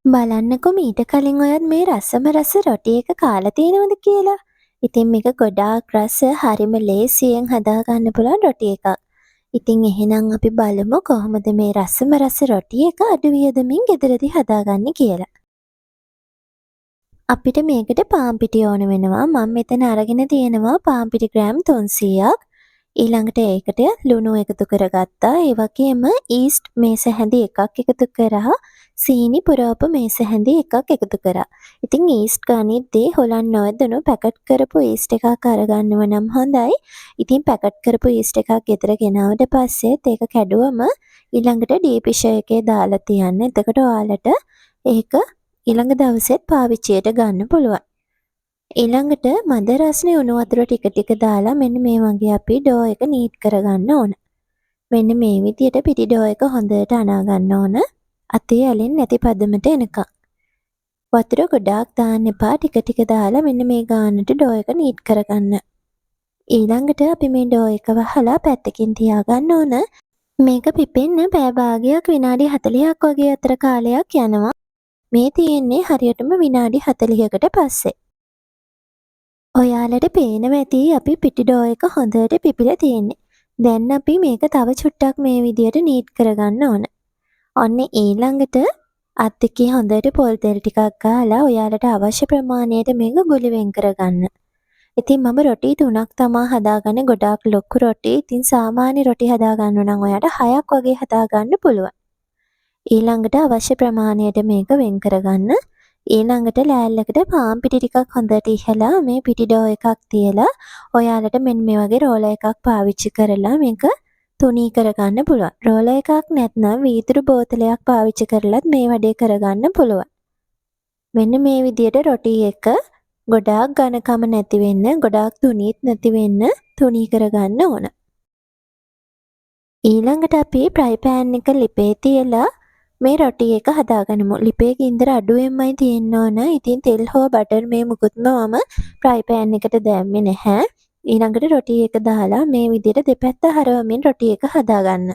බලන්නකෝ මීට කලින් ඔයත් මේ රසම රස රොටි එක කාලා තියෙනවද කියලා. ඉතින් මේක ගොඩාක් රස, හරිම ලේසියෙන් හදාගන්න පුළුවන් රොටි එකක්. ඉතින් එහෙනම් අපි බලමු කොහොමද මේ රසම රස රොටි එක අඩු වියදමින් ගෙදරදී හදාගන්නේ කියලා. අපිට මේකට පාන් පිටි ඕන වෙනවා. මම මෙතන අරගෙන තියෙනවා පාන් පිටි ග්‍රෑම් 300ක්. ඊළඟට ඒකට ලුණු එකතු කරගත්තා. ඒ වගේම ඊස්ට් මේස හැඳි එකක් එකතු කරා. සීනි පුරවපු මේස හැඳි එකක් එකතු කරා. ඉතින් ඊස්ට් ගනිද්දී හොලන් නොවැදුණු පැකට් කරපු ඊස්ට් එකක් අරගන්නව නම් හොඳයි. ඉතින් පැකට් කරපු ඊස්ට් එකක් ගෙදර ගෙනාවට පස්සෙත් ඒක කැඩුවම ඊළඟට ඩීප් එකේ දාලා තියන්න. එතකොට ඔයාලට ඒක ඊළඟ දවසෙත් පාවිච්චියට ගන්න පුළුවන්. ඊළඟට මද රස්නේ උණු වතුර ටික ටික දාලා මෙන්න මේ වගේ අපි ඩෝ එක නීඩ් කරගන්න ඕන. මෙන්න මේ විදියට පිටි ඩෝ එක හොඳට අනා ගන්න ඕන, අතේ ඇලෙන්නේ නැති පදමට එනකන්. වතුර ගොඩාක් දාන්න එපා. ටික ටික දාලා මෙන්න මේ ගානට ඩෝ එක නීඩ් කරගන්න. ඊළඟට අපි මේ ඩෝ එක වහලා පැත්තකින් තියාගන්න ඕන. මේක පිපෙන්න පැය භාගයක් විනාඩි 40ක් වගේ අතර කාලයක් යනවා. මේ තියෙන්නේ හරියටම විනාඩි 40කට පස්සේ. ඔයාලට පේනවා ඇති අපි පිටි ඩෝ එක හොඳට පිපිලා තියෙන්නේ. දැන් අපි මේක තව චුට්ටක් මේ විදියට නීඩ් කරගන්න ඕන. ඔන්න ඊළඟට අත් දෙකේ හොඳට පොල් තෙල් ටිකක් ගාලා ඔයාලට අවශ්‍ය ප්‍රමාණයට මේක ගුලි වෙන් කරගන්න. ඉතින් මම රොටි තුනක් තමා හදාගන්නේ, ගොඩාක් ලොකු රොටි. ඉතින් සාමාන්‍ය රොටි හදාගන්න නම් ඔයාට හයක් වගේ හදාගන්න පුළුවන්. ඊළඟට අවශ්‍ය ප්‍රමාණයට මේක වෙන් කරගන්න. ඊළඟට ලෑල්ලකට පාන් පිටි ටිකක් හොඳට ඉහලා මේ පිටි ඩෝ එකක් තියලා ඔයාලට මෙන්න මේ වගේ රෝලර් එකක් පාවිච්චි කරලා මේක තුනී කරගන්න පුළුවන්. රෝලර් එකක් නැත්නම් වීදුරු බෝතලයක් පාවිච්චි කරලත් මේ වැඩේ කරගන්න පුළුවන්. මෙන්න මේ විදියට රොටි එක ගොඩාක් ඝනකම නැති වෙන්න, ගොඩාක් තුනීත් නැති වෙන්න තුනී කරගන්න ඕන. ඊළඟට අපි ෆ්‍රයි පෑන් එක ලිපේ තියලා මේ රොටි එක හදාගනිමු. ලිපේ ගින්දර අඩුවෙන්මයි තියෙන්න ඕන. ඉතින් තෙල් හෝ බටර් මේ මුකුත්ම මම ෆ්‍රයි පෑන් එකට දැම්මේ නැහැ. ඊළඟට රොටි එක දාලා මේ විදිහට දෙපැත්ත හරවමින් රොටි එක හදාගන්න.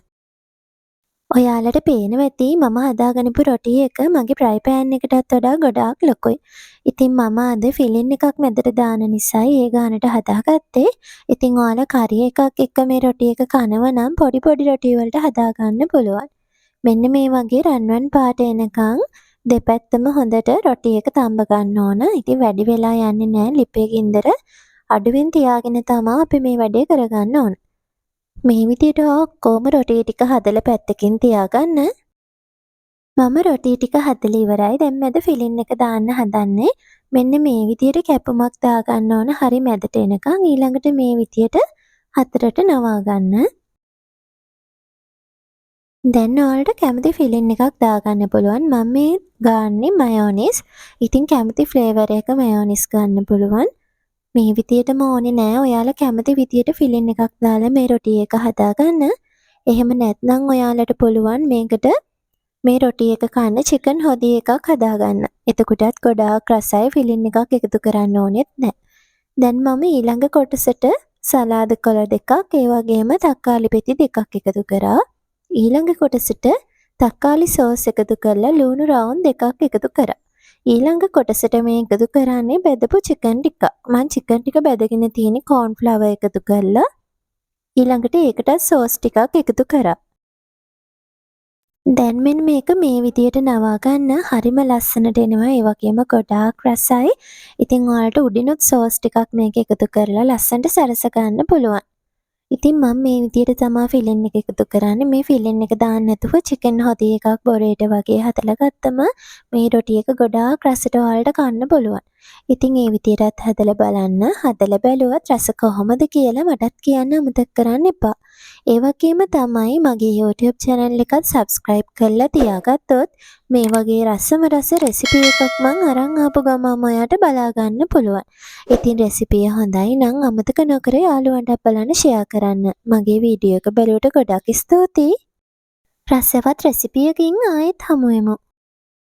ඔයාලට පේනවා ඇති මම හදාගනිපු රොටි එක මගේ ෆ්‍රයි පෑන් එකටත් වඩා ගොඩාක් ලොකුයි. ඉතින් මම අද ෆිලින් එකක් මැදට දාන නිසායි ඒ ගානට හදාගත්තේ. ඉතින් ඔයාලා කරි එකක් එක්ක මේ රොටි එක කනවා නම් පොඩි පොඩි රොටි වලට හදාගන්න පුළුවන්. මෙන්න මේ වගේ රන්වන් පාට එනකන් දෙපැත්තම හොඳට රොටි එක තම්බ ගන්න ඕන. ඉතින් වැඩි වෙලා යන්නේ නෑ. ලිපේ ගින්දර අඩුවෙන් තියාගෙන තමා අපි මේ වැඩේ කරගන්න ඕන. මේ විදියට ඔයා ඔක්කොම රොටි ටික හදලා පැත්තකින් තියාගන්න. මම රොටි ටික හදලා ඉවරයි. දැන් මැද ෆිලින් එක දාන්න හදන්නේ. මෙන්න මේ විදියට කැපුමක් දාගන්න ඕන හරි මැදට එනකන්. ඊළඟට මේ විදියට හතරට නවා ගන්න. දැන් ඔයාලට කැමති ෆිලින් එකක් දාගන්න පුළුවන්. මම මේ ගාන්නේ මයෝනිස්. ඉතින් කැමති ෆ්ලේවර් එක මයෝනිස් ගන්න පුළුවන්. මේ විදියටම ඕනේ නෑ. ඔයාලා කැමති විදියට ෆිලින් එකක් දාලා මේ රොටි එක හදාගන්න. එහෙම නැත්නම් ඔයාලට පුළුවන් මේකට මේ රොටි එක කන්න චිකන් හොදි එකක් හදාගන්න. එතකොටත් ගොඩාක් රසයි, ෆිලින් එකක් එකතු කරන්න ඕනෙත් නෑ. දැන් මම ඊළඟ කොටසට සලාද කොළ දෙකක්, ඒ වගේම තක්කාලි පෙති දෙකක් එකතු කරා. ඊළඟ කොටසට තක්කාලි සෝස් එකතු කරලා ලූණු රවුම් දෙකක් එකතු කරා. ඊළඟ කොටසට මේ එකතු කරන්නේ බැදපු චිකන් ටිකක්. මං චිකන් ටික බැදගෙන තියෙන්නේ කෝන් ෆ්ලවර් එකතු කරලා. ඊළඟට ඒකටත් සෝස් ටිකක් එකතු කරා. දැන් මෙන්න මේක මේ විදියට නවා ගන්න. හරිම ලස්සනට එනවා. ඒ වගේම ගොඩාක් රසයි. ඉතින් ඔයාලට උඩිනුත් සෝස් ටිකක් මේක එකතු කරලා ලස්සනට සරස ගන්න පුළුවන්. ඉතින් මම මේ විදියට තමා ෆිලින් එක එකතු කරන්නේ. මේ ෆිලින් එක දාන්න නැතුව චිකන් හොදි එකක් බොරේට වගේ හදලා ගත්තම මේ රොටි එක ගොඩාක් රසට ඔයාලට කන්න පුළුවන්. ඉතින් ඒ විදියටත් හදලා බලන්න. හදලා බැලුවත් රස කොහොමද කියලා මටත් කියන්න අමතක කරන්න එපා. ඒ වගේම තමයි මගේ YouTube channel එකත් subscribe කරලා තියාගත්තොත් මේ වගේ රසම රස රෙසිපි එකක් මං අරන් ආපු ගමන්ම ඔයාට බලා ගන්න පුළුවන්. ඉතින් රෙසිපිය හොඳයි නම් අමතක නොකර යාළුවන්ටත් බලන්න ෂෙයා කරන්න. මගේ වීඩියෝ එක බැලුවට ගොඩක් ස්තුතියි. රසවත් රෙසිපියකින් ආයෙත් හමු වෙමු.